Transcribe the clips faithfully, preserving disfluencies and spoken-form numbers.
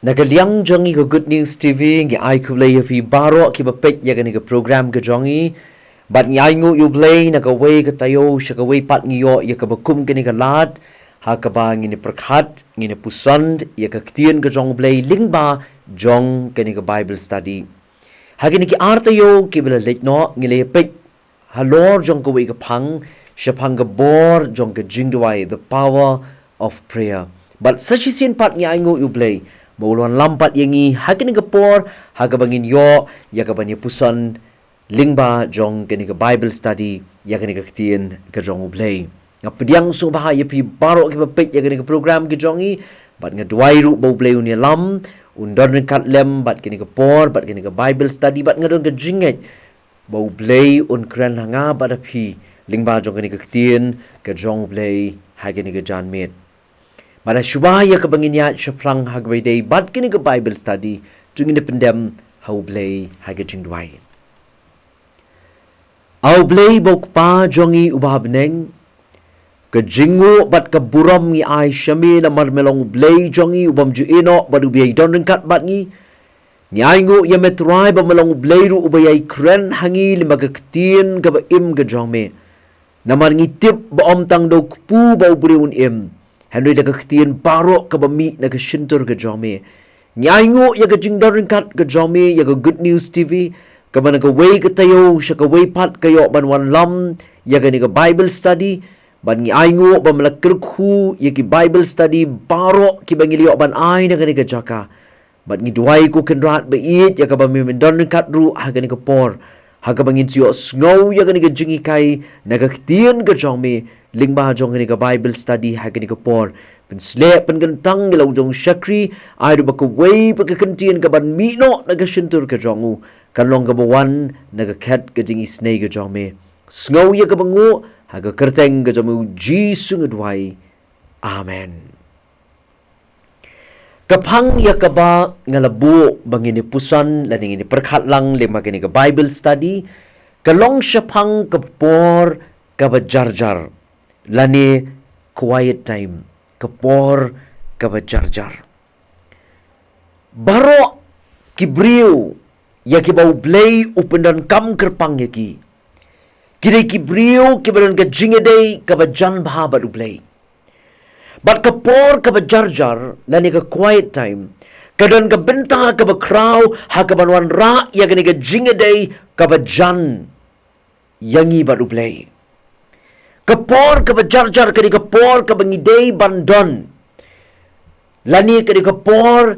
Na ka liang jong ngi ka Good News T V, ngi ai khublei ïa phi baroh kiba peit ïa kane ka program ka jong ngi. Bad ngi ai nguh ïa U Blei, na kawei ka taïew sha kawei pat ngi ïoh ïa kaba kum kane ka lad ha kaba ngin ïa pyrkhat, ngin ïa puson ïa ka ktien ka jong U Blei lyngba jong kane ka Bible study. Ha kine ki ar taïew kiba la leit noh, ngi la ïa peit halor jong kawei ka phang, shaphang ka bor jong ka jingduwai, the power of prayer. Bad sa shisien pat ngi ai nguh ïa U Blei ba u la wanlam pat ïa ngi ha kane ka por ha kaba ngin ïoh ïa kaban ïa puson lyngba jong kane ka Bible study ïa kane ka ktien ka jong U Blei. Nga pdiang sngewbha ïa phi baroh kiba peit ïa kane ka program ka jong ngi, bad nga duwai ruh ba U Blei un ïalam, un don ryngkat lem bad kane ka por, bad kane ka Bible study, bad nga don ka jingngeit ba U Blei un kren ha nga bad ha phi lyngba jong kane ka ktien ka jong U Blei ha kane ka janmiet. Bad shuwa ïa kaba ngin ïaid shaphrang ha kaba ïadei bad kane ka Bible study, to ngin ïa pyndem ha U Blei ha ka jingduwai. A U Blei ba U Kpa jong ngi uba ha bneng, ka jingnguh bad ka burom ngi ai sha me namar me long U Blei jong ngi ubym ju ïehnoh bad uba ïai don ryngkat bad ngi. Ngi ai nguh ïa me Trai ba me long U Blei ruh uba ïai kren ha ngi lyngba ka ktien kaba im ka jong me. Namar ngi tip ba ym tang da u kpu ba u briew un im, hynrei da ka ktien baroh kaba mih na ka shyntur ka jong me. Ngi ai nguh ïa ka jingdon ryngkat ka jong me ïa ka Good News T V, kaba na kawei ka taïew sha kawei pat ka ïoh ban wanlam ïa kane ka Bible study. Bad ngi ai nguh ba me la kyrkhu ïa ki Bible study baroh kiba ngi la ïoh ban ai na kane ka jaka. Bad ngi duwai, ko Kynrad ba ïeit, ïa kaba me men don ryngkat ruh ha kane ka por, ha kaba ngin sa ïohsngew ïa kane ka jinghikai na ka ktien ka jong me lyngba jong kane ka Bible study ha kane ka por. Pynsleh pynkyntang ïa la u jong u shakri, ai ruh ba kawei pat ka ktien kaban mih noh na ka shyntur ka jong u kan long kaba wan na ka khet ka jingisynei ka jong me. Sngew ïa kaba nguh ha ka kyrteng ka jong me U Jisu nga duwai. Amen. Ka phang ïa kaba nga la buh ba ngin ïa puson lane ngin ïa pyrkhat lang lyngba kane ka Bible study ka long shaphang ka por kaba jarjar, lane quiet time, ka por kaba jarjar. Baroh ki briew ïa kiba U Blei u pyndonkam kyrpang ïa ki, ki dei ki briew kiba don ka jingïadei kaba jan bha bad U Blei. Bad ka por kaba jarjar lane ka quiet time ka don ka bynta kaba khraw ha kaban wanrah ïa kane ka jingïadei kaba jan ïa ngi bad U Blei. Ka por kaba jarjar ka dei ka por kaba ngi dei ban don, lane ka dei ka por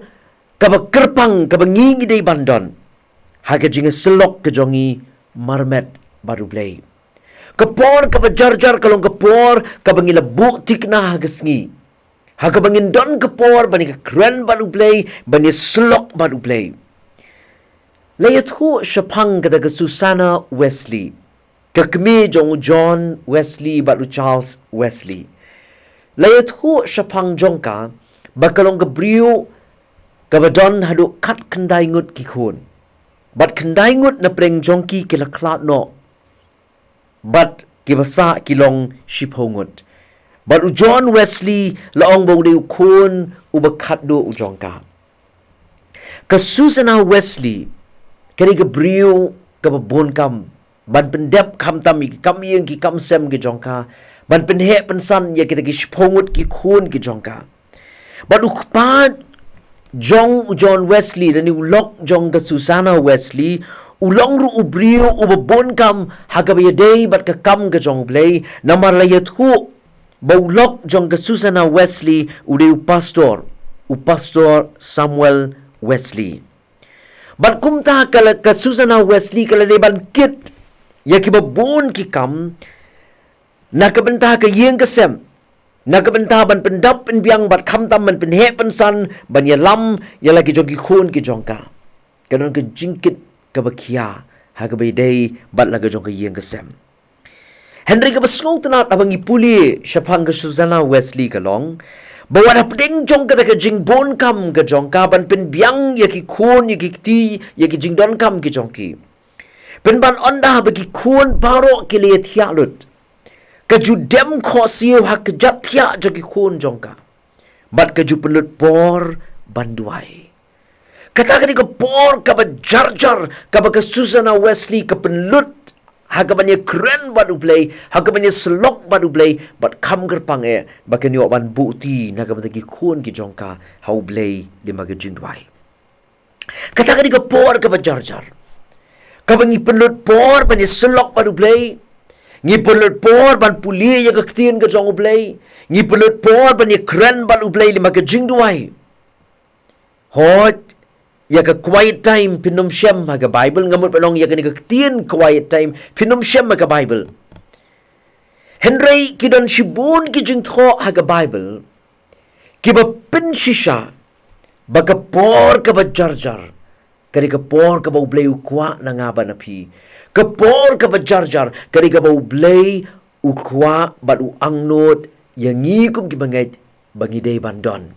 kaba kyrpang kaba ngi ngi dei ban don ha ka jingïasyllok ka jong ngi marmet bad U Blei. Ka por kaba jarjar ka long ka por kaba ngi la buh thikna ha ka sngi, ha kaba ngin don ka por ban ïa kren bad U Blei, ban ïasyllok bad U Blei. La ïathuh shaphang kata ka Susanna Wesley, ka kmie jong u John Wesley bad u Charles Wesley. La ïathuh shaphang jong ka ba ka long ka briew kaba don haduh khatkhyndai ngut ki khun, bad khyndai ngut na pdeng jong ki ki la khlad noh, bad kiba sah ki long shiphew ngut. Bad u John Wesley la ong ba u dei u khun uba khatduh u jong ka. Ka Susanna Wesley ka dei ka briew kaba bun kam ban pyndep khamtam ïa ki kam ïing ki kam sem ki jong ka, ban pynheh pynsan ïa kita ki shiphew ngut ki khun ki jong ka. Bad u kpa jong u John Wesley lane u lok jong ka Susanna Wesley u long ruh u briew uba bun kam ha kaba ïadei bad ka kam ka jong U Blei, namar la ïathuh ba u lok jong ka Susanna Wesley u dei u pastor, u pastor Samuel Wesley. Bad kumta ka la, ka Susanna Wesley ka la dei ban kit ïa kiba bun ki kam na ka bynta ka ïing ka sem, na ka bynta ban pyndap pynbiang bad khamtam ban pynheh pynsan ban ïalam ïa la ki jong ki khun ki jong ka. Ka don ka jingkit kaba khia ha kaba ïadei bad la ka jong ka ïing ka sem. Hynrei kaba sngewtynnat haba ngi pule shaphang ka Susanna Wesley ka long ba wat hapdeng jong kata ka jingbun kam ka jong ka ban pynbiang ïa ki khun, ïa ki kti, ïa ki jingdonkam ki jong ki, pynban ynda ba ki khun baroh ki la ïathiah lut, ka ju dem khohsiew ha ka jingïathiah jong ki khun jong ka, bad ka ju pynlut por ban duwai. Kata ka dei ka por kaba jarjar, kaba ka Susanna Wesley ka pynlut ha kaban ïakren bad U Blei, ha kaban ïasyllok bad U Blei, bad kham kyrpang eh ba kan ïoh ban buhti na ka bynta ki khun ki jong ka ha U Blei lyngba ka jingduwai. Kata ka dei ka por kaba jarjar, kaba ngi pynlut por ban ïasyllok bad U Blei. Ngi pynlut por ban pule ïa ka ktien ka jong U Blei. Ngi pynlut por ban ïakren bad U Blei lyngba ka jingduwai. Hooid, ïa ka quiet time phin ym shem ha ka Bible, nga mut ban ong ïa kane ka ktien quiet time phin ym shem ha ka Bible. Hynrei ki don shibun ki jingthoh ha ka Bible kiba pynshisha ba ka por kaba jarjar ka dei ka por kaba U Blei u kwah na nga bad na phi. Ka por kaba jarjar ka dei kaba U Blei u kwah bad u angnud ïa ngi kum ki bangeit ba ngi dei ban don.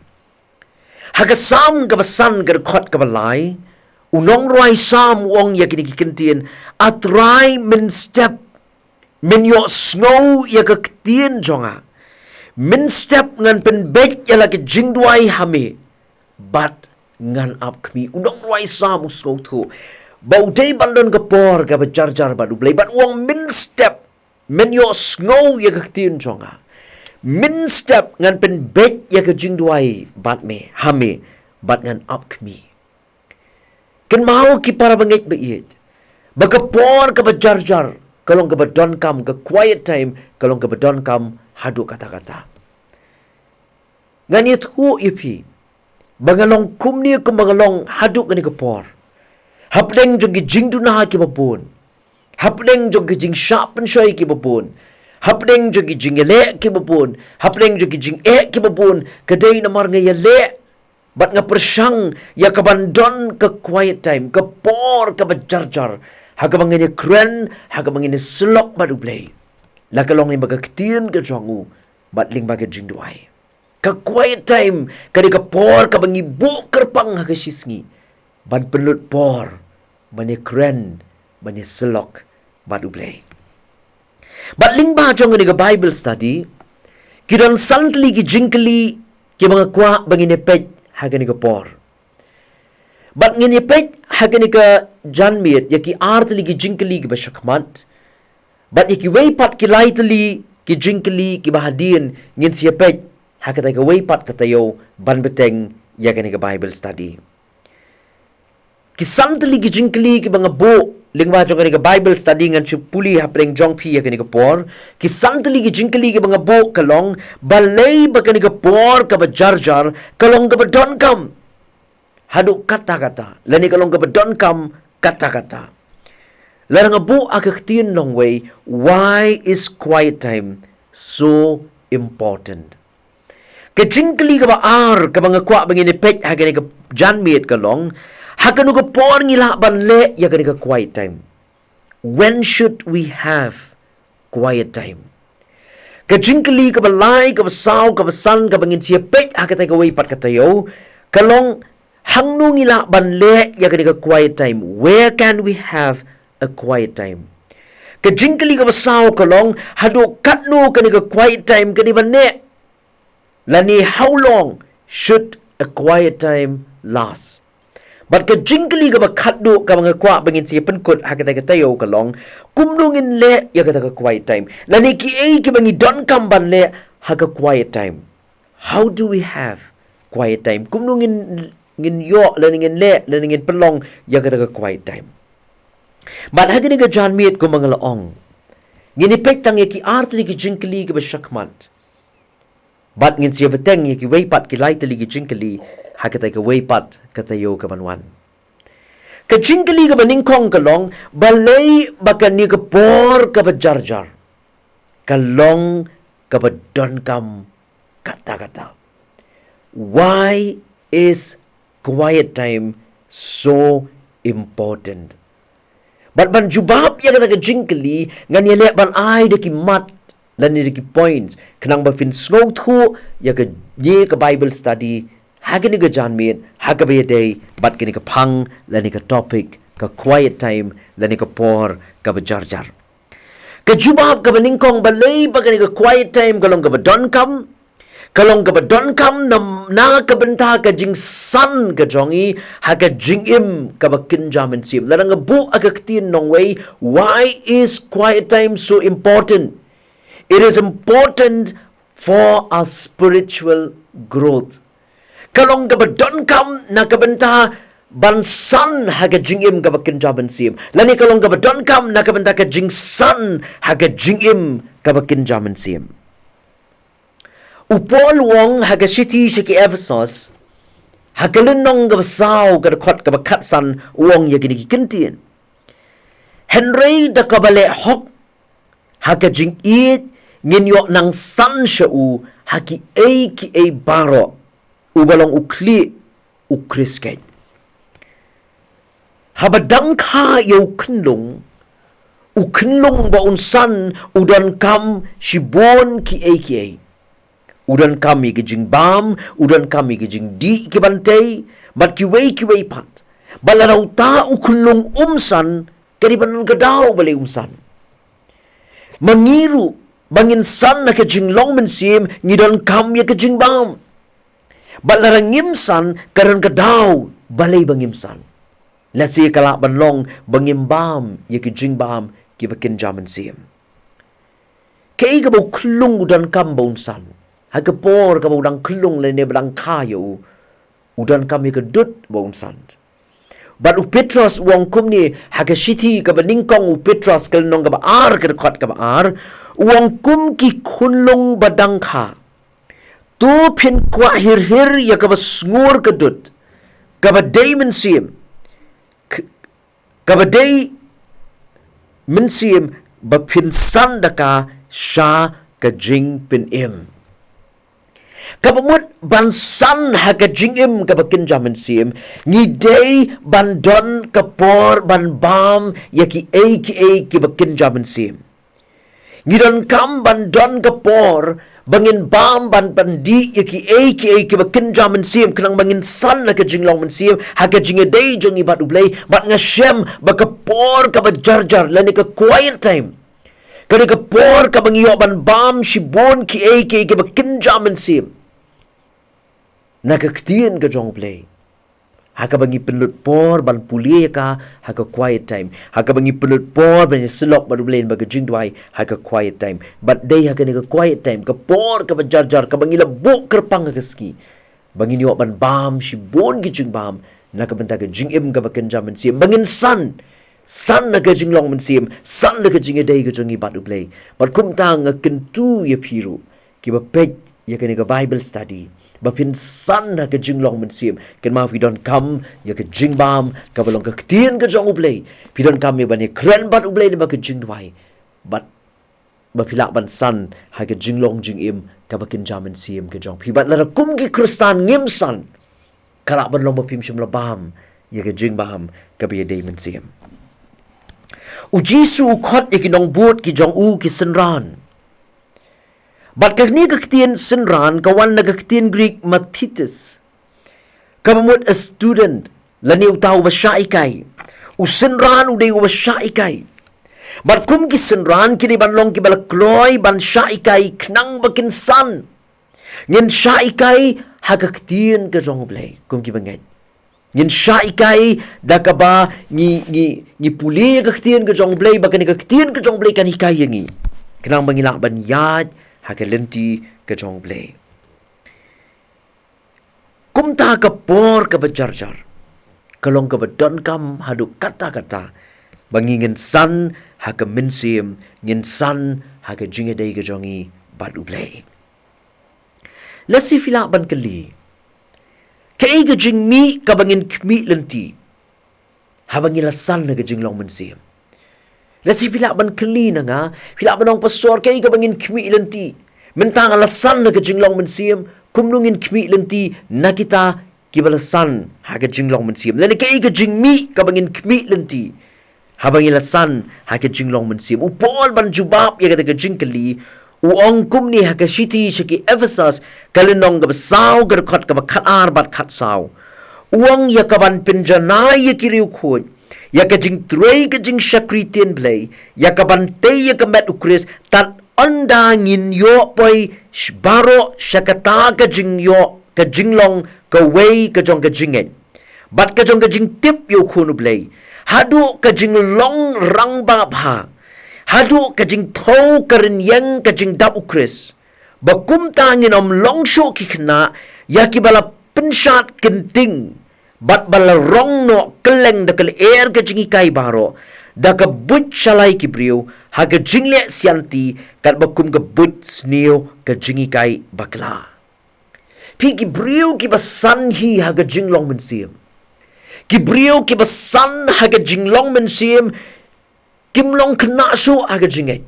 Ha ka Salm kaba san, ka dkhot kaba lai, u nongrwai Salm u ong ïa kine ki ktien: A Trai, mynstep men ïohsngew ïa ka ktien jong nga. Mynstep ngan pynbeit ïa la ka jingduwai ha me bad ngan ap khmih. U nongrwai Salm u sngewthuh ba u dei ban don ka por kaba jarjar bad U Blei, bad u ong mynstep men ïohsngew ïa ka ktien jong nga. Mynstep ngan pynbeit ïa ka jingduwai bad me, ha me, bad ngan ap khmih. Kynmaw ki para bangeit ba ïeit, ba ka por kaba jarjar ka long kaba donkam, ka quiet time ka long kaba donkam haduh katta katta. Ngan ïathuh ïa phi ba nga long kumne kumba nga long haduh kane ka por, hapdeng jong ki jingduna kiba bun, hapdeng jong ki jingshah pynshoi kiba bun, hapdeng jong ki jingïaleh kiba bun, hapdeng jong ki jingeh kiba bun. Ka dei namar nga ïaleh bad nga pyrshang ïa kaban don ka quiet time, ka por kaba jarjar ha kaba ngin ïakren, ha kaba ngin ïasyllok bad U Blei, la ka long lyngba ka ktien ka jong u bad lyngba ka jingduwai. Ka quiet time ka dei ka por kaba ngi buh kyrpang ha ka shisngi ban pynlut por ban ïakren, ban ïasyllok bad U Blei. Bad lyngba jong kane ka Bible study, ki don san tylli ki jingkylli kiba nga kwah ba ngin ïa peit ha kane ka por. Bad ngin ïa peit ha kane ka janmiet ïa ki ar tylli ki jingkylli kiba shakhmat, bad ïa kiwei pat ki lai tylli ki jingkylli kiba hadien ngin sa ïa peit ha kata kawei pat ka taïew ban bteng ïa kane ka Bible study. Ki san tylli ki jingkylli kiba nga buh lyngba jong kane ka Bible study ngan shu pule hapdeng jong phi ïa kane ka por. Ki san tylli ki jingkylli kiba nga buh ka long: Balei ba kane ka por kaba jarjar ka long kaba donkam haduh katta katta, lane ka long kaba donkam katta katta? Lada nga buh ha ka ktien nongwei, why is quiet time so important? Ka jingkylli kaba ar kaba nga kwah ba ngin ïa peit ha kane ka janmiet ka long: Ha kano ka por ngi lah ban leh ïa kane ka quiet time? When should we have quiet time? Ka jingkylli kaba lai, kaba saw, kaba san kaba ngin sa ïa peit ha kata kawei pat ka taïew ka long: Hangno ngi lah ban leh ïa kane ka quiet time? Where can we have a quiet time? Ka jingkylli kaba saw ka long: Haduh katno kane ka quiet time ka dei ban neh? Lane how long should a quiet time last? Bad ka jingkylli kaba khatduh kaba nga kwah ba ngin sa ïa pynkut ha kata ka taïew ka long: Kumno ngin leh ïa kata ka quiet time? Lane kiei kiba ngi donkam ban leh ha ka quiet time? How do we have quiet time? Kumno ngin, ngin ïoh lane ngin leh lane ngin pynlong ïa kata ka quiet time? Bad ha kane ka janmiet kumba nga la ong, ngin ïa peit tang ïa ki ar tylli ki jingkylli kiba shakhmat, bad ngin sa ïa bteng ïa kiwei pat ki lai tylli ki jingkylli ha kata kawei pat ka taïew kaban wan. Ka jingkylli kaba nyngkong ka long: Balei ba kane ka por kaba jarjar ka long kaba donkam katta katta? Why is quiet time so important? Bad ban jubab ïa kata ka jingkylli, ngan ïa leh ban ai da ki mat lane da ki points, khnang ba phin sngewthuh ïa kane ka Bible study ha kane ka janmiet ha kaba ïadei bad kane ka phang lane ka topic, ka quiet time lane ka por kaba jarjar. Ka jubab kaba nyngkong, balei ba kane ka quiet time ka long kaba donkam? ka long kaba donkam na, na ka bynta ka jingsan ka jong ngi ha ka jingim kaba kynja mynsiem. Lada nga buh ha ka ktien nongwei, why is quiet time so important? It is important for our spiritual growth. Ka long kaba donkam na ka bynta ban san ha ka jingim kaba kynja mynsiem. Lane ka long kaba donkam na ka bynta ka jingsan ha ka jingim kaba kynja mynsiem. U Paul u ong ha ka shithi sha ki Ephesos, ha ka lynnong kaba saw, ka dkhot kaba khatsan, u ong ïa kine ki kyntien: Hynrei da kaba leh hok ha ka jingïeit ngin ïoh nang san sha u ha kiei kiei baroh, uba long u khlieh u Khrist keiñ. Haba dang kha ïa u khunlung, u khunlung ba un san u donkam shibun kiei kiei. U donkam ïa ki jingbam, u donkam ïa ki jingdih ki ban tei, bad kiwei kiwei pat. Bad lada uta u khunlung um san, ka dei ban don ka daw balei um san. Ma ngi ruh, ba ngin san na ka jinglong mynsiem, ngi donkam ïa ka jingbam. Bad lada ngim san, ka don ka daw balei ba ngim san. Lehse ka lah ban long ba ngim bam ïa ki jingbam kiba kynja mynsiem. Kaei kaba u khunlung u donkam ba un san? Ha ka por kaba u dang khunlung lane ba dang kha ïa u, u donkam ïa ka dud ba un san. Bad u Petros u ong kumne, ha ka shithi kaba nyngkong u Petros, ka lynnong kaba ar, ka dkhot kaba ar, u ong kum ki khunlung ba dang kha: To phin kwah hir hir ïa kaba sngur ka dud, kaba dei mynsiem, k-, kaba dei mynsiem, ba phin san da ka sha ka jingpynim. Kaba mut ban san ha ka jingim kaba kynja mynsiem, ngi dei ban don ka por ban bam ïa kiei kiei kiba kynja mynsiem. Ngi donkam ban don ka por ba ngin bam ban pyndih ïa kiei kiei kiba kynja mynsiem, khnang ba ngin san ha ka jinglong mynsiem, ha ka jingïadei jong ngi bad U Blei. Bad nga shem ba ka por kaba jarjar, lane ka quiet time, ka dei ka por kaba ngi ïoh ban bam shibun kiei kiei kiba kynja mynsiem na ka ktien ka jong U Blei. Ha kaba ngi pynlut por ban pule ïa ka ha ka quiet time. Ha kaba ngi pynlut por ban ïasyllok bad U Blei lyngba ka jingduwai ha ka quiet time. Bad dei ha kane ka quiet time, ka por kaba jarjar, kaba ngi la buh kyrpang ha ka sngi, ba ngin ïoh ban bam shibun ki jingbam na ka bynta ka jingim kaba kynja mynsiem, ba ngin san, san na ka jinglong mynsiem, san na ka jingïadei ka jong ngi bad U Blei. Bad kumta nga kyntu ïa phi ruh kiba peit ïa kane ka Bible study, ba phin san ha ka jinglong mynsiem, kynmaw phi donkam ïa ka jingbam kaba long ka ktien ka jong U Blei. Phi donkam ïa ban ïakren bad U Blei lyngba ka jingduwai. Bad ba phi lah ban san ha ka jinglong jingim kaba kynja mynsiem ka jong phi. Bad lada kum ki Khristan ngim san, ka lah ban long ba phim shym la bam ïa ka jingbam kaba ïadei mynsiem. U Jisu u khot ïa ki nongbud ki jong u ki synran. Bad kane ka ktien synran ka wan na ka ktien Greek mathetes, kaba mut a student, lane uta uba shah hikai. U synran u dei uba shah hikai. Bad kum ki synran ki dei ban long kiba la kloi ban shah hikai khnang ba kin san. Ngin shah hikai ha ka ktien ka jong U Blei, kum ki bangeit. Ngin shah hikai da kaba ngi, ngi, ngi pule ïa ka ktien ka jong U Blei, ba kane ka ktien ka jong U Blei kan hikai ïa ngi, khnang ba ngi lah ban ïaid ha ka lynti ka jong U Blei. Kumta ka por kaba jarjar ka long kaba donkam haduh katta katta, ba ngi ngin san ha ka mynsiem, ngin san ha ka jingïadei ka jong ngi bad U Blei. Lehse phi lah ban kylli, kaei ka jingmih kaba ngin khmih lynti haba ngi la san ha ka jinglong mynsiem? Lehse phi lah ban kylli na nga, phi lah ban ong, Pastor, kaei kaba ngin khmih lynti mynta nga la san ha ka jinglong mynsiem? Kumno ngin khmih lynti na kita kiba la san ha ka jinglong mynsiem? Lane kaei ka jingmih kaba ngin khmih lynti haba ngi la san ha ka jinglong mynsiem? U Paul, ban jubab ïa kata ka jingkylli, u ong kumne ha ka shithi sha ki Ephesos, ka lynnong kaba saw, ka dkhot kaba khatar bad khatsaw. U ong, ïa kaban pynjanai ïa ki riewkhuid, ïa ka jingtrei ka jingshakri ktien Blei, ïa kaban tei ïa ka met U Khrist, tad Ynda ngin ïoh poi sh-, baroh sha kata ka jingïoh, ka jinglong kawei ka jong ka jingngeit bad ka jong ka jingtip ïa u Khun U Blei, haduh ka jinglong rangbah bha, haduh ka jingthew ka rynïeng ka jingdap U Khrist, ba kumta ngin ym long shuh ki khynnah ïa kiba la pynshad kynting bad ba la rong noh kylleng da ka lyer ka jinghikai baroh, da ka buit shalai ki briew ha ka jingleh sianti, katba kum ka buit sniew ka jinghikai bakla. Phi, ki briew kiba san hi ha ka jinglong mynsiem, ki briew kiba san ha ka jinglong mynsiem, kim long khynnah shuh ha ka jingngeit.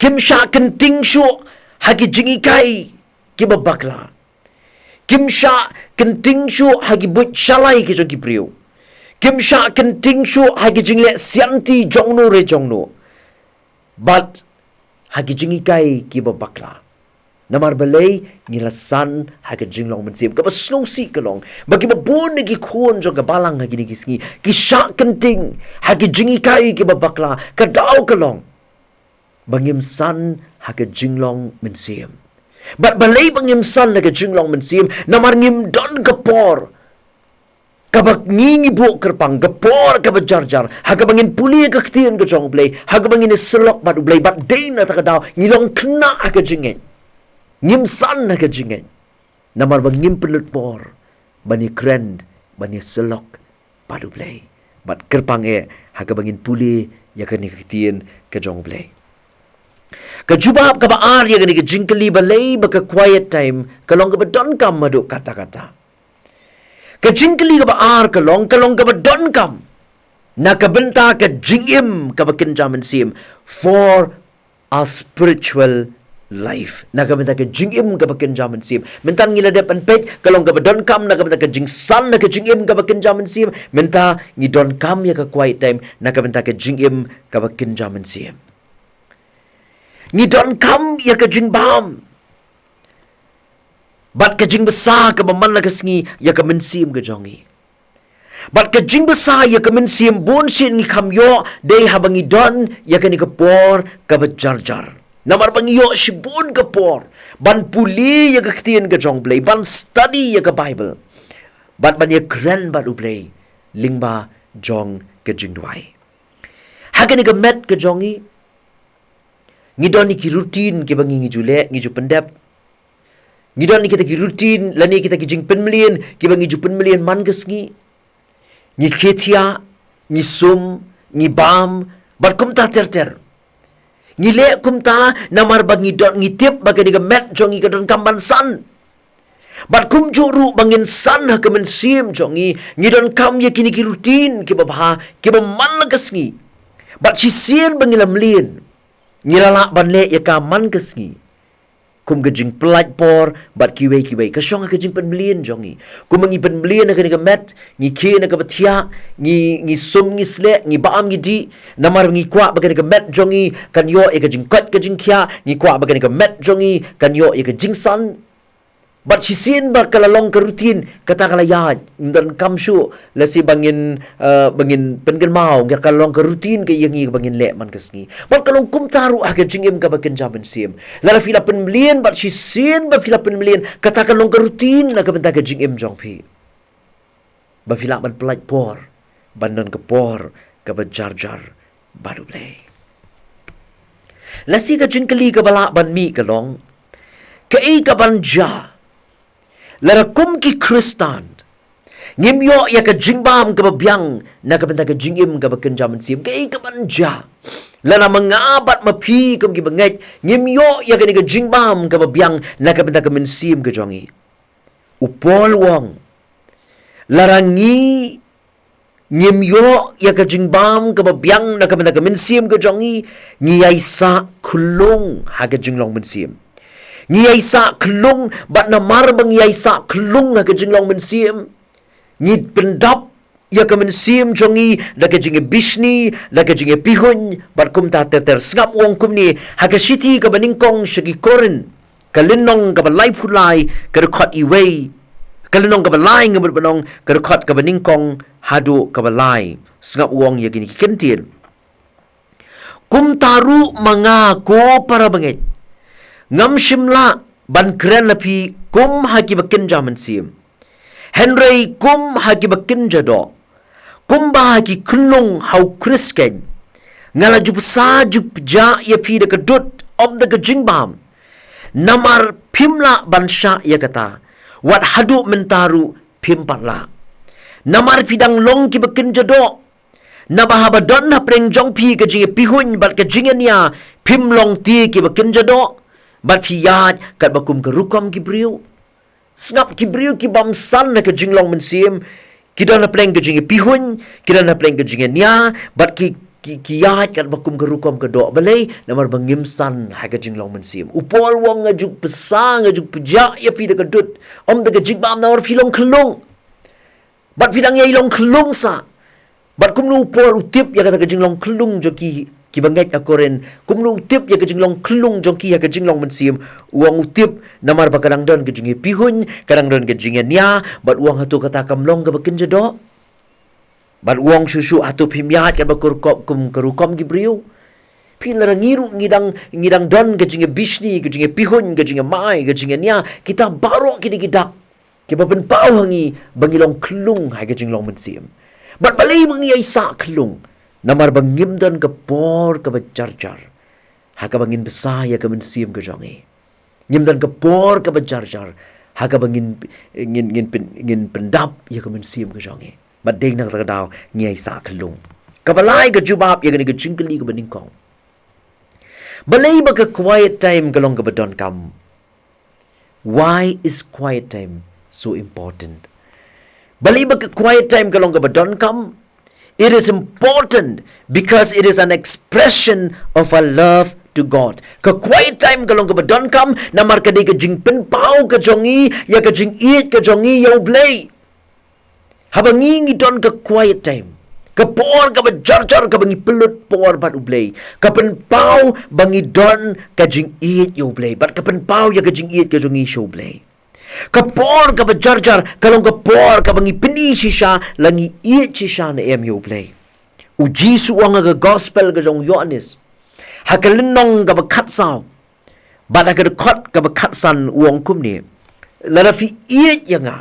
Kim shah kynting shuh ha ki jinghikai kiba bakla. Kim shah kynting shuh ha ki buit shalai ki jong ki briew. Kim shah kynting shuh ha ki jingleh sianti jong no re jong no. Bad ha ki jinghikai kiba bakla. Namar balei? Ngi la san ha ka jinglong mynsiem. Kaba sngewsih ka long ba kiba bun na ki khun jong ka balang ha kine ki sngi ki shah kynting ha ki jinghikai kiba bakla. Ka daw ka long ba ngim san ha ka jinglong mynsiem. Bad balei ba ngim san ha ka jinglong mynsiem? Namar ngim don ka por kaba ngi ngi buh kyrpang, ka por kaba jar jar ha kaba ngin pule ka ktien ka jong U Blei, ha kaba ngin ïasyllok bad U Blei, bad dei na kata ka daw ngi long khynnah ha ka jingngeit. Ngim san ha ka jingngeit namar ba ngim pynlut por ban ïakren, ban ïasyllok bad U Blei, bad kyrpang eh ha kaba ngin pule ïa kane ka ktien ka jong U Blei. Ka jubab kaba ar ïa kane ka jingkylli balei ba ka quiet time ka long kaba donkam haduh katta katta. Ka jingkylli kaba ar ka long, ka long kaba donkam na ka bynta ka jingim kaba kynja mynsiem, for a spiritual life. Na ka bynta ka jingim kaba kynja mynsiem. Mynta ngi la dep ban peit, ka long kaba donkam na ka bynta ka jingsan na ka jingim kaba kynja mynsiem. Mynta ngi donkam ïa ka quiet time na ka bynta ka jingim kaba kynja mynsiem. Ngi donkam ïa ka jingbam bad ka jingbsa kaba man la ka sngi ïa ka mynsiem ka jong ngi. Bad ka jingbsa ïa ka mynsiem bun sien ngi kham ïoh dei haba ngi don ïa kane ka por kaba jar jar. Namar ba ngi ïoh shibun ka por ban pule ïa ka ktien ka jong U Blei, ban study ïa ka Bible, bad ban ïakren bad U Blei lyngba jong ka jingduwai. Ha kane ka met ka jong ngi, ngi don ïa ki routine kiba ngi ngi ju leh, ngi ju pyndep. Ngi don ïa kita ki routine lane kita ki jingpynmlien kiba ngi ju pynmlien man ka sngi. Ngi khie thiah, ngi sum, ngi bam, bad kumta ter ter. Ngi leh kumta namar ba ngi don, ngi tip ba kane ka met jong ngi ka donkam ban san. Bad kumjuh ruh ba ngin san ha ka mynsiem jong ngi, ngi donkam ïa kine ki routine kiba bha, kiba man la ka sngi. Bad shisien ba ngi la mlien, ngi la lah ban leh ïa ka man ka sngi, kum ka jingpyllait por bad kiwei kiwei, ka shong ha ka jingpynmlien jong ngi. Kumba ngi pynmlien ha kane ka met, ngi khie na kaba thiah, ngi, ngi sum, ngi sleh, ngi bam, ngi dih, namar ngi kwah ba kane ka met jong ngi kan ïoh ïa ka jingkoit ka jingkhiah, ngi kwah ba kane ka met jong ngi kan ïoh ïa ka jingsan. Bad shisien ba ka la long ka routine, kata ka la ïaid, ngim donkam shuh lehse ba ngin, eh, ba ngin pynkynmaw, ka la long ka routine ka ïa ngi ba ngin leh man ka sngi. Bad ka long kumta ruh ha ka jingim kaba kynja mynsiem. Lada phi la pynmlien bad shisien ba phi la pynmlien, kata ka long ka routine na ka bynta ka jingim jong phi, ba phi lah ban pyllait por ban don ka por kaba jar jar bad U Blei. Lehse ka jingkylli kaba lah ban mih ka long, kaei kaban jia lada kum ki Khristan ngim ïoh ïa ka jingbam kaba biang na ka bynta ka jingim kaba kynja mynsiem? Kaei kaban jia lada ma nga bad ma phi kum ki bangeit ngim ïoh ïa kane ka jingbam kaba biang na ka bynta ka mynsiem ka jong ngi? U Paul u ong, lada ngi ngim ïoh ïa ka jingbam kaba biang na ka bynta ka mynsiem ka jong ngi, ngi ïai sah khyllung ha ka jinglong mynsiem. Ngi ïai sah khyllung, bad namar ba ngi ïai sah khyllung ha ka jinglong mynsiem, ngi pyndap ïa ka mynsiem jong ngi da ka jingïabishni, da ka jingïapihuiñ, bad kumta ter ter. Sngap u ong kumne ha ka shithi kaba nyngkong sha ki Korinth, ka lynnong kaba laiphew lai, ka dkhot iwei, ka lynnong kaba lai, nga mut ban ong ka dkhot kaba nyngkong haduh kaba lai. Sngap u ong ïa kine ki kyntien. Kumta ruh ma nga, ko para bangeit, ngam shym lah ban kren ha phi kum ha kiba kynja mynsiem, hynrei kum ha kiba kynja doh, kumba ha ki khyllung ha U Khrist keiñ. Nga la ju bsa ju pjah ïa phi da ka dud, ym da ka jingbam. Namar phim lah ban shah ïa kata, wat haduh mynta ruh phim pat lah. Namar phi dang long kiba kynja doh. Naba haba don hapdeng jong phi ka jingïapihuiñ bad ka jingïania, phim long te kiba kynja doh, bad phi ïaid katba kum ka rukom ki briew. Sngap, ki briew ki bym san ha ka jinglong mynsiem, ki don hapdeng ka jingïapihuiñ, ki don hapdeng ka jingïania, bad ki, ki, ki ïaid katba kum ka rukom ka doh. Balei? Namar ba ngim san ha ka jinglong mynsiem. U Paul u ong, nga ju bsa, nga ju pjah ïa phi da ka dud, ym da ka jingbam, namar phi long khyllung. Bad phi dang ïai long khyllung sah. Bad kumno u Paul u tip ïa kata ka jinglong khyllung jong ki, kiba ngeit ha Korinth? Kumno u tip ïa ka jinglong khyllung jong ki ha ka jinglong mynsiem? U ong u tip namar ba ka dang don ka jingïapihuiñ, ka dang don ka jingïania, bad u ong, hato kata kam long kaba kynja doh? Bad u ong shuh shuh, hato phim ïaid katba ka rukom, kum ka rukom ki briew? Phi, lada ngi ruh ngi dang, ngi dang don ka jingïabishni, ka jingïapihuiñ, ka jingïamai, ka jingïania, kita baroh ki dei ki dak kiba pynpaw ha ngi ba ngi long khyllung ha ka jinglong mynsiem. Bad balei ba ngi ïai sah khyllung? Namar ba ngim don ka por kaba jar jar ha kaba ngin bsa ïa ka mynsiem ka jong ngi. Ngim don ka por kaba jar jar ha kaba ngin, ngin, ngin pyn-, ngin pyndap ïa ka mynsiem ka jong ngi. Bad dei na kata ka daw ngi ïai sah khyllung. Kaba lai ka jubab ïa kane ka jingkylli kaba nyngkong, balei ba ka quiet time ka long kaba donkam? Why is quiet time so important? Balei ba ka quiet time ka long kaba donkam? It is important because it is an expression of our love to God. Ka quiet time ka long kaba donkam namar ka dei ka jingpynpaw ka jong ngi ïa ka jingïeit ka jong ngi ïa U Blei. Haba ngi, ngi don ka quiet time, ka por kaba jar jar kaba ngi pynlut por bad U Blei, ka pynpaw ba ngi don ka jingïeit ïa U Blei, bad ka pynpaw ïa ka jingïeit ka jong ngi sha U Blei. Ka por kaba jar jar ka long ka por kaba ngi pyni shisha la ngi ïeit shisha ne em ïa U Blei. U Jisu u ong ha ka gospel ka jong u Ïoannis, ha ka lynnong kaba khatsaw bad ha ka dkhot kaba khatsan, u ong kumne, lada phi ïeit ïa nga,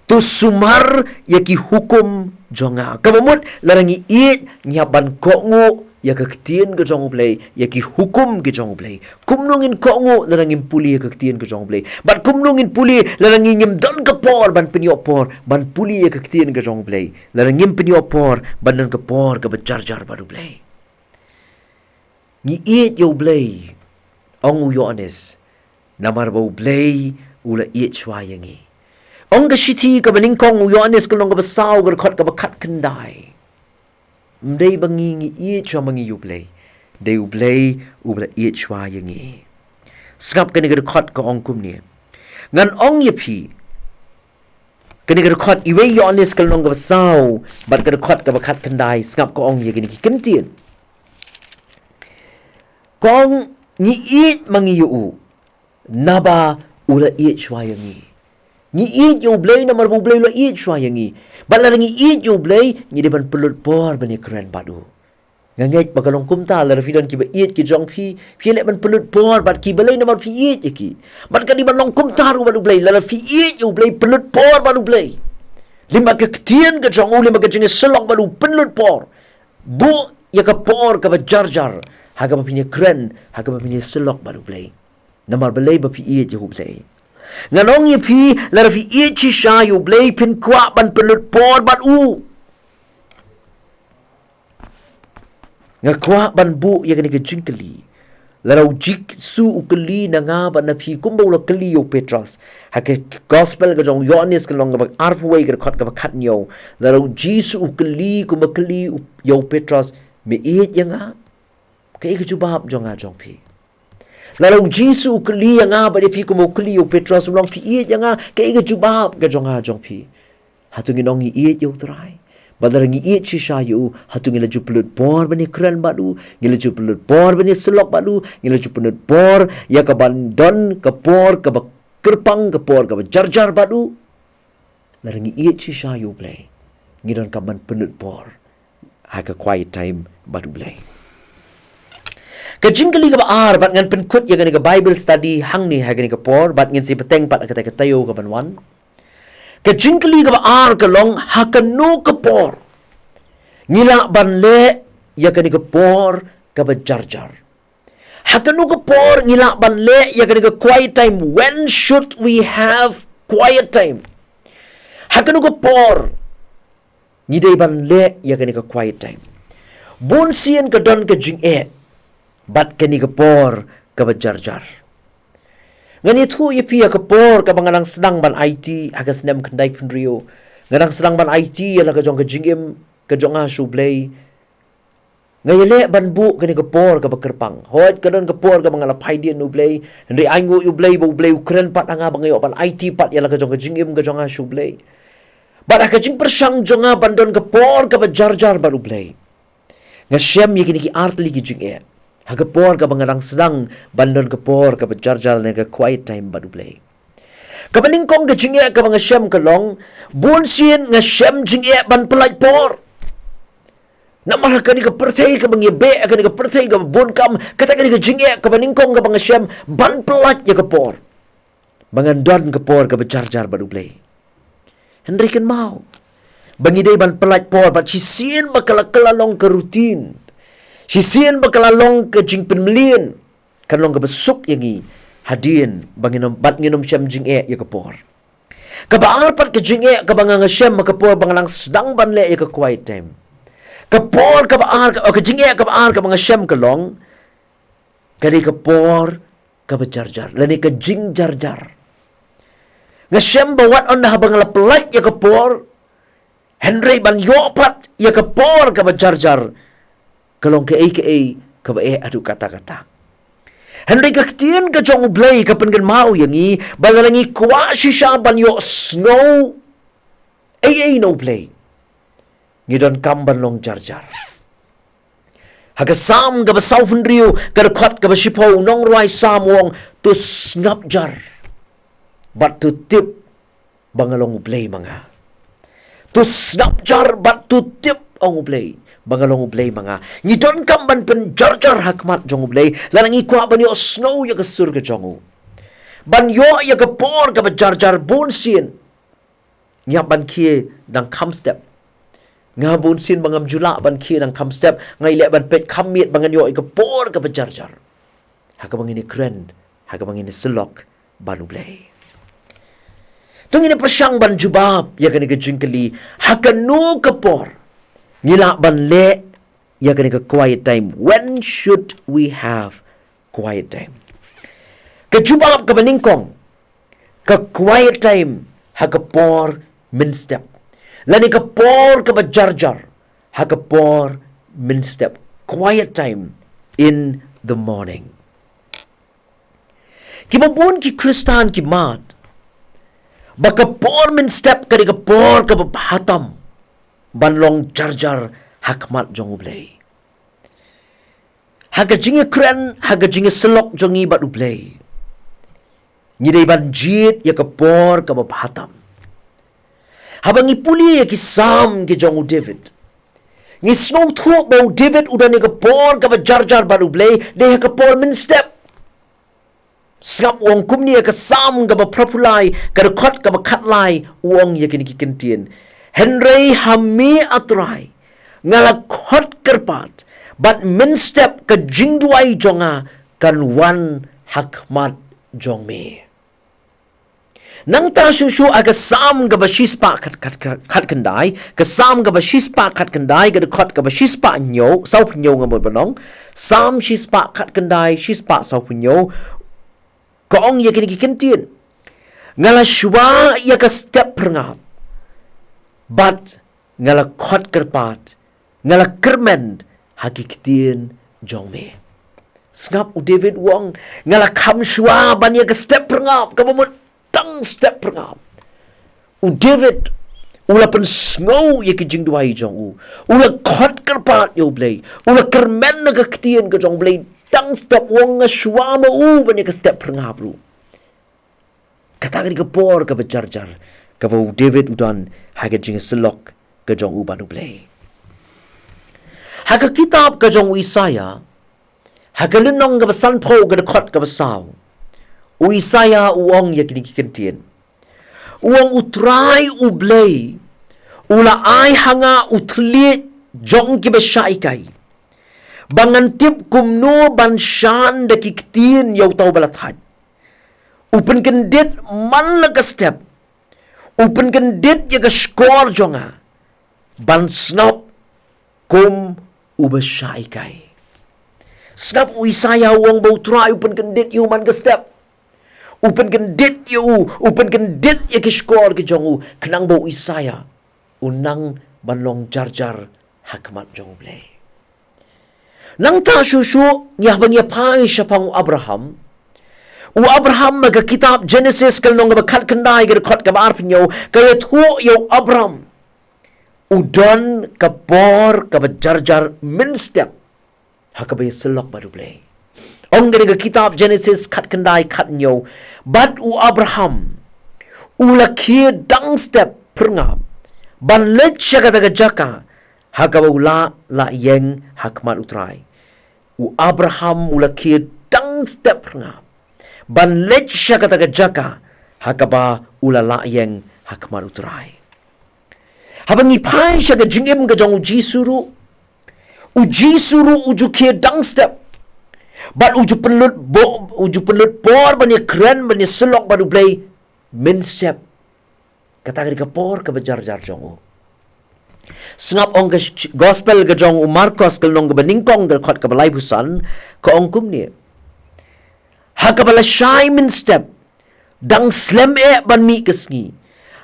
to sumar ïa ki hukum jong nga. Kaba mut lada ngi ïeit ngi hap ban kohnguh ïa ka ktien ka jong U Blei, ïa ki hukum ki jong U Blei. Kumno ngin kohnguh lada ngim pule ïa ka ktien ka jong U Blei? Bad kumno ngin pule lada ngi ngim don ka por ban pynïoh por ban pule ïa ka ktien ka jong U Blei, lada ngim pynïoh por ban don ka por kaba jar jar bad U Blei? Ngi ïeit ïa U Blei, ong u Ïoannis, namar ba U Blei u la ïeit shuwa ïa ngi. Ong ka shithi kaba nyngkong u Ïoannis ka lynnong kaba saw ka dkhot kaba khatkhyndai. Ym dei ba ngi ngi ïeit shuwa ma ngi ïa U Blei, dei U Blei uba la ïeit shuwa ïa ngi. Sngap kane ka dkhot ka ong kumne, ngan ong ïa phi, kane ka dkhot iwei Ïoannis ka lynnong kaba saw bad ka dkhot kaba khatkhyndai, sngap ka ong ïa kine ki kyntien. Ka ong, ngi ïeit ma ngi ïa u naba u la ïeit shuwa ïa ngi. Ngi ïeit ïa U Blei namar ba U Blei u la ïeit shuwa ïa ngi. Bad lada ngi ïeit ïa U Blei ngi dei ban pynlut por ban ïakren bad u. Nga ngeit ba ka long kumta, lada phi don kiba ïeit ki jong phi, phi leh ban pynlut por bad ki, balei? Namar phi ïeit ïa ki. Bad ka dei ban long kumta ruh bad U Blei, lada phi ïeit ïa U Blei, pynlut por bad U Blei. Lyngba ka ktien ka jong u, lyngba ka jingïasyllok bad u, pynlut por. Buh ïa ka por kaba jar jar ha kaba phin ïakren, ha kaba phin ïasyllok bad U Blei. Namar balei? Ba phi ïeit ïa U Blei. Ngan ong ïa phi, lada phi ïeit shisha ïa U Blei phin kwah ban pynlut por bad u. Nga kwah ban buh ïa kane ka jingkylli. Lada U Jisu u kylli na nga bad na phi kumba u la kylli ïa u Petros ha ka gospel ka jong u Ïoannis ka lynnong kaba arphew wei ka dkhot kaba khathynñiew, lada U Jisu u kylli kumba kylli u, ïa u Petros, me ïeit ïa nga? Kaei ka jubab jong nga jong phi? Lada U Jisu u kylli ïa nga bad ïa phi kumba u kylli ïa u Petros, u ong, phi ïeit ïa nga? Kaei ka jubab ka jong nga jong phi? Hato ngin ong ngi ïeit ïa U Trai? Bad lada ngi ïeit shisha ïa u, hato ngi la ju pynlut por ban ïakren bad u? Ngi la ju pynlut por ban ïasyllok bad u? Ngi la ju pynlut por ïa ka ban don ka por kaba kyrpang, ka por kaba jar jar bad u? Lada ngi ïeit shisha ïa U Blei, ngi donkam ban pynlut por ha ka quiet time bad U Blei. Ka jingkylli kaba ar, bad ngan pynkut ïa kane ka Bible study hangne ha kane ka por, bad ngin sa bteng pat ha kata ka taïew kaban wan. Ka jingkylli kaba ar ka long, ha kano ka por ngi lah ban leh ïa kane ka por kaba jarjar? Ha kano ka por ngi lah ban leh ïa kane ka quiet time? When should we have quiet time? Ha kano ka por ngi dei ban leh ïa kane ka quiet time? Bun sien ka don ka jingeh bad kane ka por kaba jarjar. Ngan ïathuh ïa phi ïa ka por kaba nga dang sdang ban aiti ha ka snem khyndai phew hynriew. Nga dang sdang ban aiti ïa la ka jong ka jingim ka jong nga sha U Blei. Nga ïaleh ban buh kane ka por kaba kyrpang. Hooid, ka don ka por kaba nga la phai dien na U Blei, hynrei ai nguh ïa U Blei ba U Blei u kren pat ha nga ba nga ïoh ban aiti pat ïa la ka jong ka jingim ka jong nga sha U Blei. Bad ha ka jingpyrshang jong nga ban don ka por kaba jarjar bad U Blei, nga shem ïa kine ki artylli ki jingeh ha ka por kaba nga dang sdang ban don ka por kaba jarjar ne ka quiet time bad U Blei. Kaba nyngkong ka jingeh kaba nga shem ka long, bun sien nga shem jingeh ban pyllait por. Namar ha kane ka pyrthei kaba ngi beh, ha kane ka pyrthei kaba bun kam, kata kane ka jingeh kaba nyngkong kaba nga shem, ban pyllait ïa ka por ba ngan don ka por kaba jarjar bad U Blei. Hynrei kynmaw ba ngi dei ban pyllait por, bad shisien ba ka la, ka la long ka routine, shisien ba ka la long ka jingpynmlien, kan long kaba suk ïa ngi hadien ba ngin ym, bad ngin ym shem jingeh ïa ka por. Kaba ar pat ka jingeh kaba nga, nga shem ha ka por ba nga dang sdang ban leh ïa ka quiet time. Ka por kaba ar, ka, ka jingeh kaba ar kaba nga shem ka long, ka dei ka por kaba jarjar lane ka jingjarjar. Nga shem ba wat ynda haba nga la pyllait ïa ka por, hynrei ban ïoh pat ïa ka por kaba jarjar, ka long kaei kaei kaba eh haduh katta katta. Hynrei ka ktien ka jong U Blei ka pynkynmaw ïa ngi ba lada ngi kwah shisha ban ïohsngew ei ei na U Blei, ngi donkam ban long jarjar. Ha ka Salm kaba saw phew hynriew, ka dkhot kaba shiphew, u nongrwai Salm u ong, to sngap jar bad to tip ba nga long U Blei ma nga. To sngap jar bad to tip, ong U Blei, ba nga long U Blei ma nga. Ngi donkam ban pynjarjar ha khmat jong U Blei lada ngi kwah ban ïohsngew ïa ka sur ka jong u. Ban ïoh ïa ka por kaba jarjar, bun sien ngi hap ban khie dang kham step. Nga bun sien ba ngam ju lah ban khie dang kham step, nga ïaleh ban peit kham miet ba ngan ïoh ïa ka por kaba jarjar ha kaba ngin ïakren, ha kaba ngin ïasyllok bad U Blei. To ngin ïa pyrshang ban jubab ïa kane ka jingkylli, ha kano ka por ngi lah ban leh ïa kane ka quiet time? When should we have quiet time? Ka jubab kaba nyngkong, ka quiet time ha ka por mynstep, lane ka por kaba jarjar ha ka por mynstep. Quiet time in the morning. Kiba bun ki Khristan ki mad ba ka por mynstep ka dei ka por kaba bha tam ban long jarjar ha khmat jong U Blei. Ha ka jingïakren, ha ka jingïasyllok jong ngi bad U Blei, ngi dei ban jied ïa ka por kaba bha tam. Haba ngi pule ïa ki Salm ki jong u David, ngi sngewthuh ba u David u don ïa ka por kaba jarjar bad U Blei dei ha ka por mynstep. Sngap u ong kumne ha ka Salm kaba phra phew lai, ka dkhot kaba khatlai, u ong ïa kine ki kyntien: Hynrei ha me, A Trai, nga la khot kyrpad, bad mynstep ka jingduwai jong nga kan wan ha khmat jong me. Nangta shuh shuh ha ka Salm kaba shispah khat, khat, khat, khatkhyndai, ka Salm kaba shispah khatkhyndai, ka dkhot kaba shispah hynñiew, saw phew hynñiew nga mut ban ong, Salm shispah khatkhyndai, shispah saw phew hynñiew, ka ong ïa kine ki kyntien: Nga la shuwa ïa ka step phyrngab, bad nga la khot kyrpad, nga la kyrmen ha ki ktien jong me. Sngap u David u ong, nga la kham shuwa ban ïa ka step phyrngab, kaba mut tang step phyrngab. U David u la pynsngew ïa ki jingduwai jong u, u la khot kyrpad ïa U Blei, u la kyrmen na ka ktien ka jong U Blei, tang step, u ong nga shuwa ma u ban ïa ka step phyrngab ruh. Kata ka dei ka por kaba jarjar kaba u David u don ha ka jingïasyllok ka jong u bad U Blei. Ha ka kitab ka jong u Isaïah, Ha ka lynnong kaba sanphew, ka dkhot kaba saw, u Isaïah u ong ïa kine ki kyntien. U ong, U Trai U Blei u la ai ha nga u thylliej jong kiba shah hikai, ba ngan tip kumno ban shan da ki ktien ïa uta uba la thait. U pynkyndit man la ka step, u pynkyndit ïa ka shkor jong nga, ban sngap kum uba shah hikai. Sngap, u Isaïah u ong ba U Trai u pynkyndit ïa u man ka step. U pynkyndit ïa u, u pynkyndit ïa ki shkor ki jong u, khnang ba u Isaïah un nang ban long jarjar ha khmat jong U Blei. Nangta shuh shuh, ngi hap ban ïa phai shaphang u Abraham. U Abraham, ha ka kitab Genesis ka lynnong kaba khatkhyndai, ka dkhot kaba arphew hynñiew, ka ïathuh ïa u Abraham, u don ka por kaba jarjar mynstep ha kaba ïasyllok bad U Blei. Ong kane ka kitab Genesis khatkhyndai, khathynñiew, bad u Abraham u la khie dang step phyrngab ban leit sha kata ka jaka ha kaba u la lah ïeng ha khmat U Trai. U Abraham u la khie dang step phyrngab ban leit sha kata ka jaka ha kaba u la lah ïeng ha khmat U Trai. Haba ngi phai sha ka jingim ka jong u Jisu ruh, u Jisu ruh u ju khie dang step, bad u ju pynlut bo-, u ju pynlut por ban ïakren, ban ïasyllok bad U Blei mynstep. Kata ka dei ka por kaba jarjar jong u. Sngap, ong ka sh-, gospel ka jong u Markos ka lynnong kaba nyngkong, ka dkhot kaba laiphew san, ka ong kumne: Ha kaba lashai mynstep, dang slem eh ban mih ka sngi,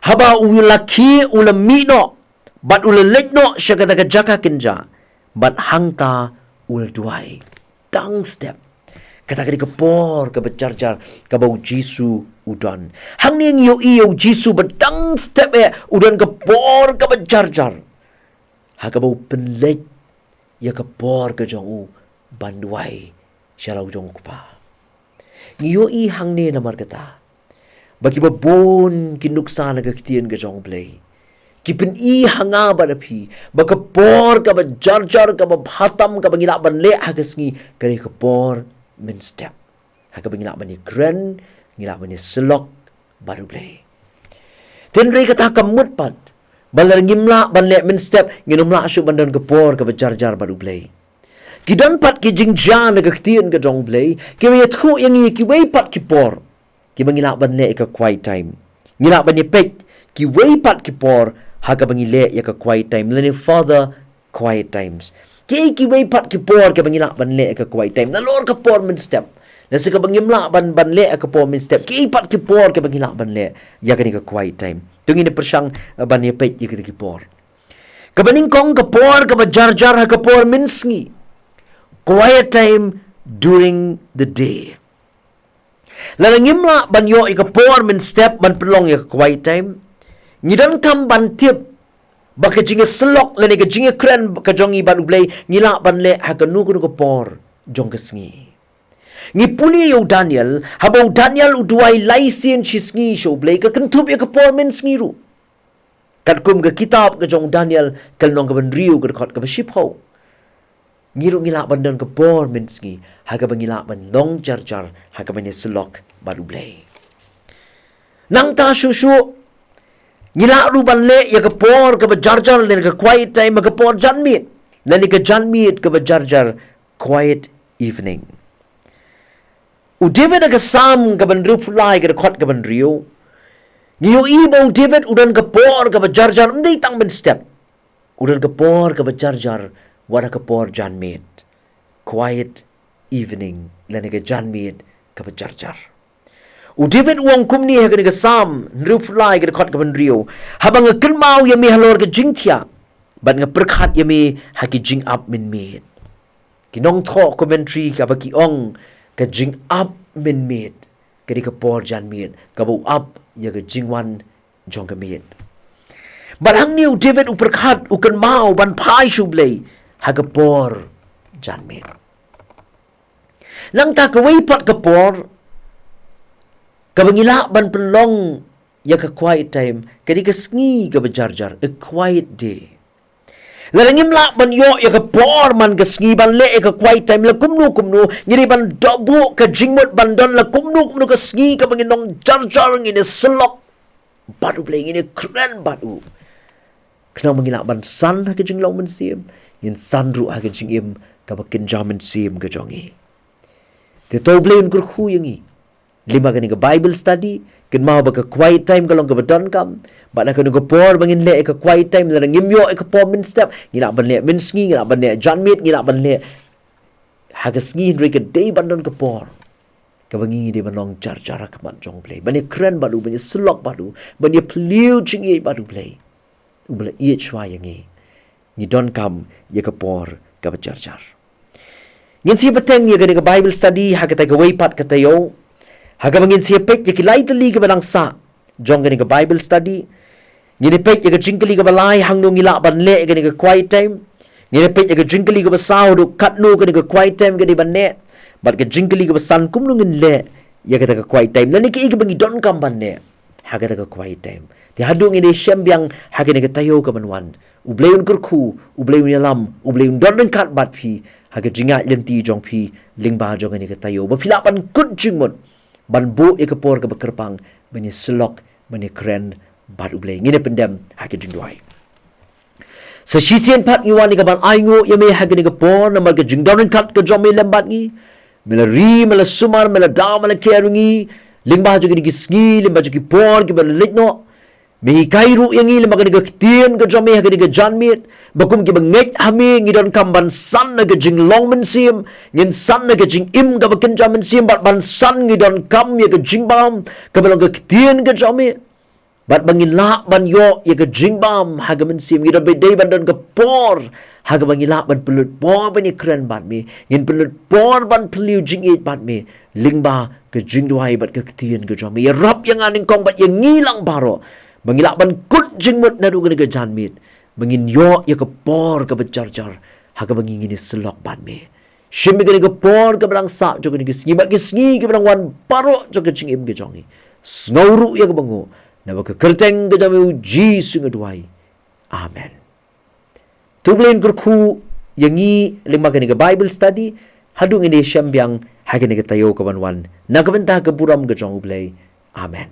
haba u la khie u la mih noh, bad u la leit noh sha kata ka jaka kynja, bad hangta u la duwai. Dang step. Kata ka dei ka por kaba jarjar kaba u Jisu u don. Hangne ngi ïohi ïa u Jisu ba dang step eh u don ka por kaba jarjar ha kaba u pynleit ïa ka por ka jong u ban duwai sha la u jong u Kpa. Ngi ïohi hangne namar kata ba kiba bun ki nuksa na ka ktien ka jong U Blei ki pyni ha nga bad ha phi ba ka por kaba jarjar, kaba bha tam, kaba ngi lah ban leh ha ka sngi, ka dei ka por mynstep ha kaba ngi lah ban ïakren, ngi lah ban ïasyllok bad U Blei. Hynrei kata kam mut pat ba lada ngim lah ban leh mynstep, ngin ym lah shuh ban don ka por kaba jarjar bad U Blei. Ki don pat ki jingjia na ka ktien ka jong U Blei kiba ïathuh ïa ngi ïa kiwei pat ki por kiba ngi lah ban leh ïa ka quiet time. Ngi lah ban ïa peit kiwei pat ki por ha kaba ngi leh ïa ka quiet time, lane further quiet times. Kiei kiwei pat ki por kiba ngi lah ban leh ïa ka quiet time, nalor ka por mynstep? Lehse kaba ngim lah ban, ban leh ïa ka por mynstep, kiei pat ki por kiba ngi lah ban leh ïa kane ka quiet time? To ngin ïa pyrshang, eh, ban ïa peit ïa kita ki por. Kaba nyngkong, ka por kaba jarjar ha ka por mynsngi. Quiet time during the day. Lada ngim lah ban ïoh ïa ka por mynstep ban pynlong ïa ka quiet time, ngi donkam ban tip ba ka jingïasyllok lane ka jingïakren ka jong ngi bad U Blei ngi lah ban leh ha kano kano ka por jong ka sngi. Ngi pule ïa u Daniel, haba u Daniel u duwai lai sien shi sngi sha U Blei, ka kynthup ïa ka por mynsngi ruh. Katkum ka kitab ka jong u Daniel, ka lynnong kaba hynriew, ka dkhot kaba shiphew. Ngi ruh ngi lah ban don ka por mynsngi ha kaba ngi lah ban long jarjar ha kaba ngi ïasyllok bad U Blei. Nangta shuh shuh, ngi lah ruh ban leh ïa ka por kaba jarjar lane ka quiet time ha ka por janmiet, lane ka janmiet kaba jarjar, quiet evening. U David ha ka Salm kaba hynriewphew lai, ka dkhot kaba hynriew, ngi ïohi ba u David u don ka por kaba jarjar, ym dei tang mynstep. U don ka por kaba jarjar wat ha ka por janmiet, quiet evening, lane ka janmiet kaba jarjar. U David u ong kumne ha kane ka Salm hynriewphew lai, ka dkhot kaba hynriew: Haba nga kynmaw ïa me halor ka jingthiah, bad nga pyrkhat ïa me ha ki jingap mynmiet. Ki nongthoh commentary kaba ki ong, ka jingap mynmiet ka dei ka por janmiet kaba u ap ïa ka jingwan jong ka miet. Bad hangne u David u pyrkhat, u kynmaw ban phai sha U Blei ha ka por janmiet. Nangta kawei pat ka por kaba ngi lah ban pynlong ïa ka quiet time, ka dei ka sngi kaba jarjar, a quiet day. Lada ngim lah ban ïoh ïa ka por man ka sngi ban leh ïa ka quiet time la kumno kumno, ngi dei ban dap buh ka jingmut ban don la kumno kumno ka sngi kaba ngin long jar jar, ngin ïa syllok bad U Blei, ngin ïa kren bad u. Khnang ba ngin lah ban san ha ka jinglong mynsiem, ngin san ruh ha ka jingim kaba kynja mynsiem ka jong ngi. Te to U Blei un kyrkhu ïa ngi. Lyngba kane ka Bible study, kynmaw ba ka quiet time ka long kaba donkam. Bad ha kane ka por ba ngin leh ïa ka quiet time, lada ngim ïoh ïa ka por mynstep, ngi lah ban leh mynsngi, ngi lah ban leh janmiet, ngi lah ban leh ha ka sngi, hynrei ka dei ban don ka por kaba ngi, ngi dei ban long jar jar ha khmat jong U Blei, ban ïa kren bad u, ban ïa syllok bad u, ban ïa phylliew jingïeit bad U Blei. U Blei ïeit shuwa ïa ngi. Ngi donkam ïa ka por kaba jar jar. Ngin sa ïa bteng ïa kane ka Bible study ha kata kawei pat ka taïew, ha kaba ngin sa ïa peit ïa ki lai tylli kiba dang sah jong kane ka Bible study. Ngin ïa peit ïa ka jingkylli kaba lai, hangno ngi lah ban leh ïa kane ka quiet time. Ngin ïa peit ïa ka jingkylli kaba saw, haduh katno kane ka quiet time ka dei ban leh. Bad ka jingkylli kaba san, kumno ngin leh ïa kata ka quiet time, lane kiei kiba ngi donkam ban leh ha kata ka quiet time. Te haduh ngin ïa shem biang ha kane ka taïew kaban wan, U Blei un kyrkhu, U Blei un ïalam, U Blei un don ryngkat bad phi ha ka jingïaid lynti jong phi lyngba jong kane ka taïew, ba phi lah ban kut jingmut ban buh ïa ka por kaba kyrpang ban ïa syllok, ban ïa kren bad U Blei. Ngin ïa pyndem ha ka jingduwai. Sa shisien pat ngi wan ïa ka ban ainguh ïa me ha kane ka por namar ka jingdon ryngkat ka jong me lem bad ngi. Me la ri, me la sumar, me la daw, me la ker ïa ngi lyngba jong kine ki sngi, lyngba jong ki por kiba la leit noh. Me hikai ruh ïa ngi lyngba kane ka ktien ka jong me ha kane ka janmiet, ba kum kiba ngeit ha me, ngi donkam ban san na ka jinglong mynsiem, ngin san na ka jingim kaba kynja mynsiem, bad ban san ngi donkam ïa ka jingbam kaba long ka ktien ka jong me. Bad ba ngin lah ban ïoh ïa ka jingbam ha ka mynsiem, ngi don ba dei ban don ka por ha kaba ngi lah ban pynlut por ban ïa kren bad me, ngin pynlut por ban phylliew jingïeit bad me lyngba ka jingduwai bad ka ktien ka jong me. Ïarap ïa nga nyngkong bad ïa ngi lang baroh, ba ngi lah ban kut jingmut naduh kane ka janmiet, ba ngin ïoh ïa ka por kaba jar jar ha kaba ngi, ngin ïa syllok bad me. Shim ïa kane ka por kaba dang sah jong kane ka sngi bad ki sngi kiba dang wan baroh jong ka jingim ka jong ngi. Sngew ruh ïa kaba nguh, naba ka kyrteng ka jong me U Jisu nga duwai. Amen. To U Blei un kyrkhu ïa ngi lyngba kane ka Bible study, haduh ngin ïa shem biang ha kane ka taïew kaban wan, na ka bynta ka burom ka jong U Blei. Amen.